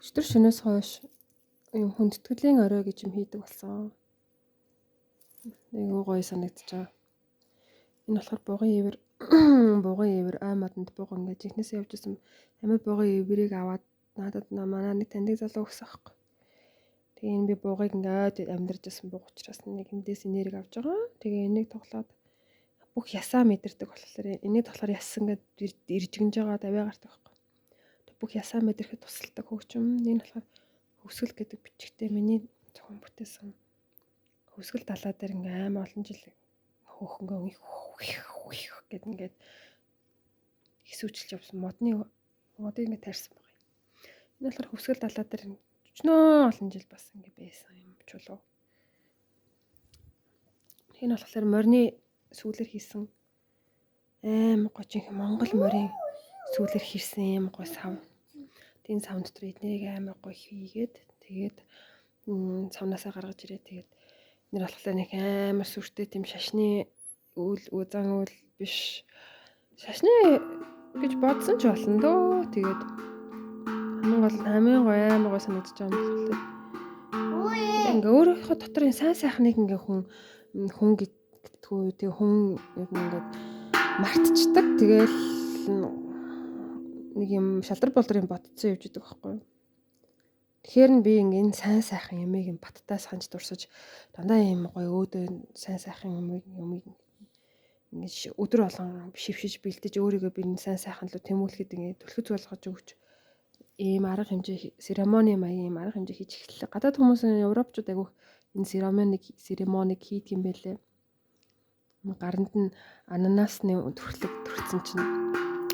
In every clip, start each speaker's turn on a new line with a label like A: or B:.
A: Өчигдөр шөнөөс хойш юм хүндэтгэлийн орой гэж юм хийдэг болсон. Айгүй гоё санагдаж байгаа. Энэ болохоор бугын ивэр, бугын ивэр, ой модонд буг ингээд жинхнээсээ явж исэн амьд бугын ивэрийг аваад надад манай нэг таньдаг залуу өгсөн аахгүй. Тэгээ энэ би бугыг ингээд амьдарч исэн буг учраас нэг эндээс энерги авч байгаа. Тэгээ энийг тоглоод бүх ясаа мэдэрдэг болохоор энийг болохоор яс ингээд иржгэнж байгаа, даваа гардаг байхгүй. Бүх ясаа мэдрэхэд тусалдаг хөгжим. Энэ болохоор хөвсгөл гэдэг бичгтээ миний зохион бүтээсэн хөвсгөл далаа дээр ингээ амар олон жил хөөхөнгөө гэд ингээд хэсүүчилж явсан модны модыг ингээ тайрсан байгаа юм. Энэ болохоор хөвсгөл далаа дээр өчнөө олон жил бас ингээ байсан юм чулуу. Энэ болохоор морины сүүлэр хийсэн аим гожинх Монгол морин сүүлэр хийсэн юм гой сав. Тийм сав дотор эднийг амар гой хийгээд, тэгээд савнаасаа гаргаж ирээ, тэгээд нэр болохоор нэг амар сүртэй тийм шашны үйл зан үйл биш, шашны гэж бодсон ч болно дөө. Тэгээд хамгийн гол, хамгийн гоё, амар гоё санагдаж байгаа юм болохоор ингээ өөрийнхөө дотор энэ сайн сайхныг ингээ хүн хүн гэдэггүй, тэг хүн ер нь ингээд мартчихдаг. Тэгэл нэг юм шалдар болдор юм бодцсон явж идэг байхгүй юу. Тэгэхээр нь би ингээ энэ сайн сайхан юмыг юм баттай санаж дурсаж дандаа юм гоё өөдөө сайн сайхан юмыг ингэж өдөр болгон шившиж бэлдэж, өөрийгөө би энэ сайн сайхан руу тэмүүлэхэд ингээ түлхэц болгож өгч ийм арга хэмжээ, церемони маягийн ийм арга хэмжээ хийж эхэллээ. Гадаад хүмүүс, европчууд айгүйх энэ церемоник хийдэг юм байлээ. Гаранд нь ананасны төрхлөг төрсөн чинь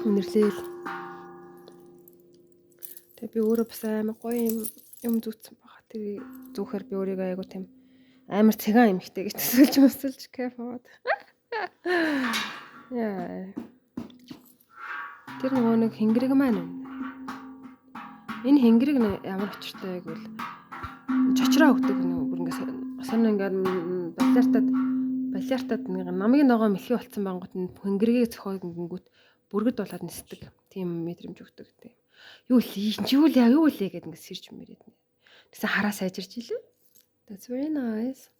A: үнэрлээл. Тэгээ би өөрөө бас амар гоё юм юм зүүцсэн байгаа. Тэр зүүхээр би өөрийгөө айгу тийм амар цагаан эмхтэй гэж төсөөлж мөсөлж кайф аваад. Яа. Тэр нөгөө нэг хэнгэрэг маань байна. Энэ хэнгэрэг ямар учиртай вэ гэвэл чочроо өгдөг, нэг бүр ингээд сонь ингээд балиартад балиартад нэг намын ногоо мэлхий болцсон бангууд нь хэнгэргийг зохиог ингэнгүүт бүргэд болоод нисдэг. Тийм мэдрэмж өгдөг тийм. Юу л юу л юу лээ гэд ингээд сэрж мэрээд. Тэгсэн хараа сайжирч илээ. That's very nice.